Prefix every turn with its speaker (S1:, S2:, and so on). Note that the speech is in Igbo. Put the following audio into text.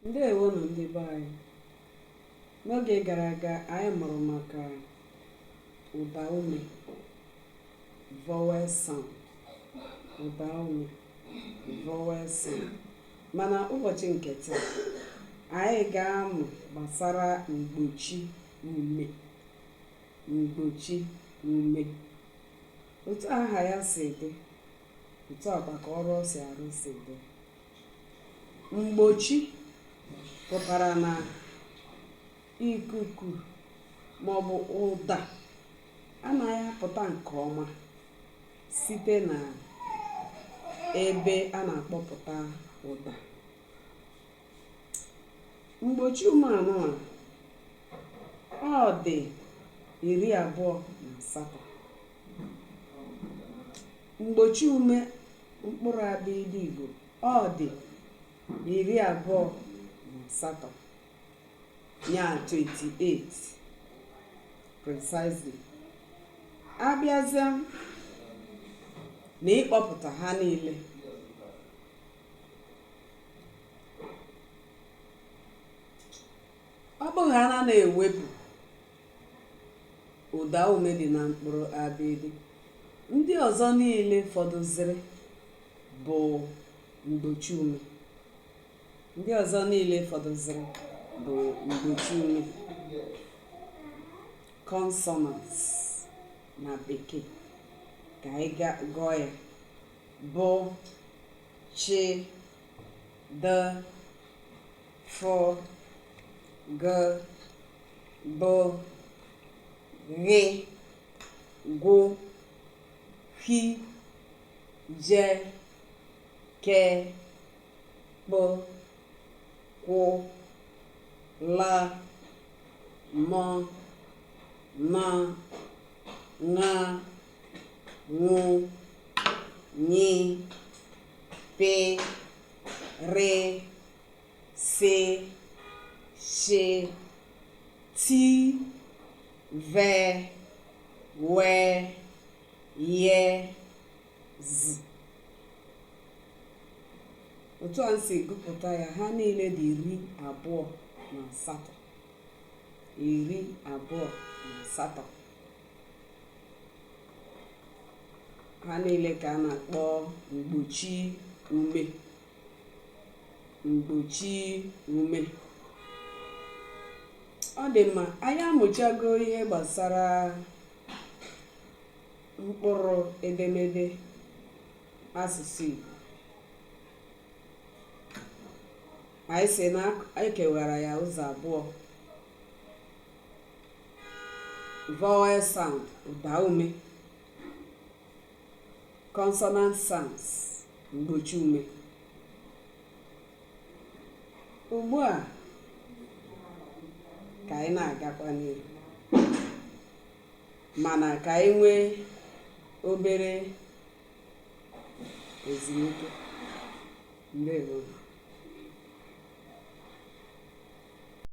S1: Ndewonụ ndị be anyị. N'oge gara aga, anyị mụrụ maka ụdaume, vowel sound, ụdaume, vowel sound. Mana ụbọchị nke taa, anyị ga-amụ gbasara mgbochi ume, mgbochi ume. Otu aha ya si dị, otu a kwa ka ọrụ ọ si arụ si dị. Mgbochi pụtara na ikuku maọbụ ụda anaghị apụta nke ọma site na ebe a na-akpọpụta ụda. Mgbochi ume anụnwa, ọ dị 28. Mgbochi ume mkpụrụ abịdịị Igbo, ọ dị 28, ya 28 precisely. Abịazịa na ịkpọpụta ha niile, ọ bụghị ha na na-ewepụ ụda ume dị na mkpụrụ abịdịị, ndị ọzọ niile fọdụziri bụ mgbochi ume. Ndị ọzọ niile fọdụziri bụ mgbochi ume, consonants na bekee ka anyị gụọ ya, bụ ch, d, f, g, b, gh, gw, h, j, k, p, q, l, m, n, ṅ, ṅ, ny, p, r, s, sh, t, v, w, y, z. Otu a m si gụpụta ya, ha niile dị 28, 28. Ha niile ka a na-akpọ mgbochi ume, mgbochi ume. Ọ dị mma, anyị amụchago ihe gbasara mkpụrụ edemede asụsụ Igbo. Anyị sị na ekewara ya ụzọ abụọ: vowel sound, ụda ume, consonant sounds, mgbochi ume. Ugbu a ka anyị na-agakwa n'ihu, mana ka anyị nwee obere ezumike. Ndewo.